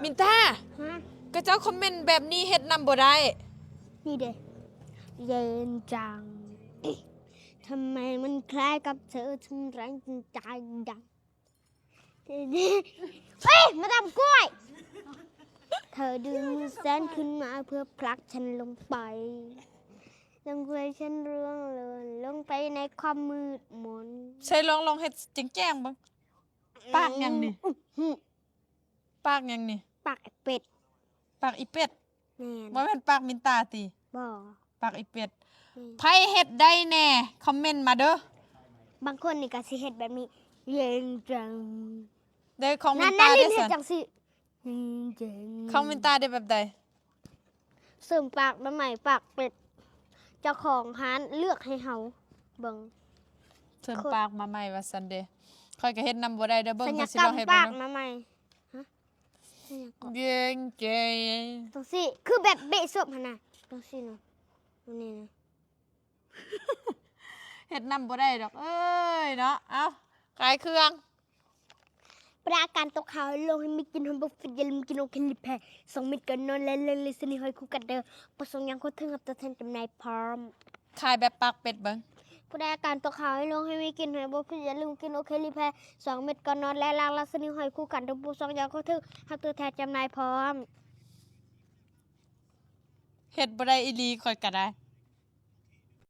ມິນຕາ ຮະ? ຂະເຈົ້າຄອມເມັນແບບນີ້ເຮັດນຳບໍ່ໄດ້. ນີ້ເດ້ ເຢັນຈັງ ທຳໄມມັນຄ້າຍກັບເທີທັງແຮງທັງໃຈດຳ. ເອີຍ ມາດາມກ້ວຍ ເທີດຶງມືແສນຂຶ້ນມາເພື່ອຜລັກສັນລົງໄປ ລົງໄປສັນລ່ວງໂລນ ລົງໄປໃນຄວາມມືດມົນ. ໃສ່ລອງ ລອງເຮັດແຈ້ງໆເບິ່ງ. ປາກຫຍັງນີ້? ອື ປາກຫຍັງນີ້? ປາກອີເປັດ. ປາກອີເປັດ? ແມ່ນ. ບໍ່ແມ່ນປາກມິນຕາຕິ? ບໍ່. ປາກອີເປັດ. ແມ່ນ. ໃຜເຮັດໄດ້ແດ່ ຄອມເມັນມາເດີ້. ບາງຄົນນີ້ກໍຊິເຮັດແບບນີ້ ເຢັນຈັງ ເດ້. ຂອງມິນຕາເດ້ຊັ້ນ? ຈັ່ງຊີ້ ເຢັນຈັງ. ຂອງມິນຕາເດ້ແບບໃດ? ເສີມປາກມາໃໝ່ ປາກເປັດ ເຈົ້າຂອງຮ້ານເລືອກໃຫ້ເຮົາເບິ່ງ. ເສີມປາກມາໃໝ່ວ່າຊັ້ນເດ້. ຂ້ອຍກໍເຮັດນຳບໍ່ໄດ້ເດີ້ ເບິ່ງ ຂ້ອຍຊິລອງເຮັດເບິ່ງເດີ້. ສັນຍະກຳປາກມາໃໝ່. ຮະ? ສັນຍະກຳ ເຢັນເຈ ຈັ່ງຊີ້ ຄືແບບເບະສົບຫັ້ນນະ ຈັ່ງຊີ້ນະ ນີ້ນະ. ເຮັດນຳບໍ່ໄດ້ດອກເອີຍເນາະ. ເອົ້າ ຂາຍເຄື່ອງ. ປະດາການຕົກຂາວ ໃຫ້ໂລງ ໃຫ້ມີກິນ ໃຫ້ບໍ່ຟິດ ຢ່າລືມກິນໂອເຄລີແພ ສອງເມັດກ່ອນນອນ ແລະ ເລື່ອງລິສນີຫອຍຄູ່ກັນເດີ້. ຜູ້ສົ່ງຢ່າງຄົນເຖິງ ຮັບຕົວແທນຈຳໜ່າຍພ້ອມ. ຂາຍແບບປາກເປັດເບິ່ງ. ຜູ້ໃດອາການຕົກຂາວໃຫ້ລົງໃຫ້ມີກິນໃຫ້ບໍ່ຜິດ ຢ່າລືມກິນໂອເຄລີແພ ສອງເມັດກ່ອນນອນ ແລະ ລ້າງລັດສະນີຫອຍຄູ່ກັນ ທຸກຜູ້ຊອງຢາງຄົນເຖິງ ຮັບຕົວແທນຈຳໜ່າຍພ້ອມ. ເຮັດບໍ່ໄດ້ອີ່ຫຼີ ຂ້ອຍກະໄດ້.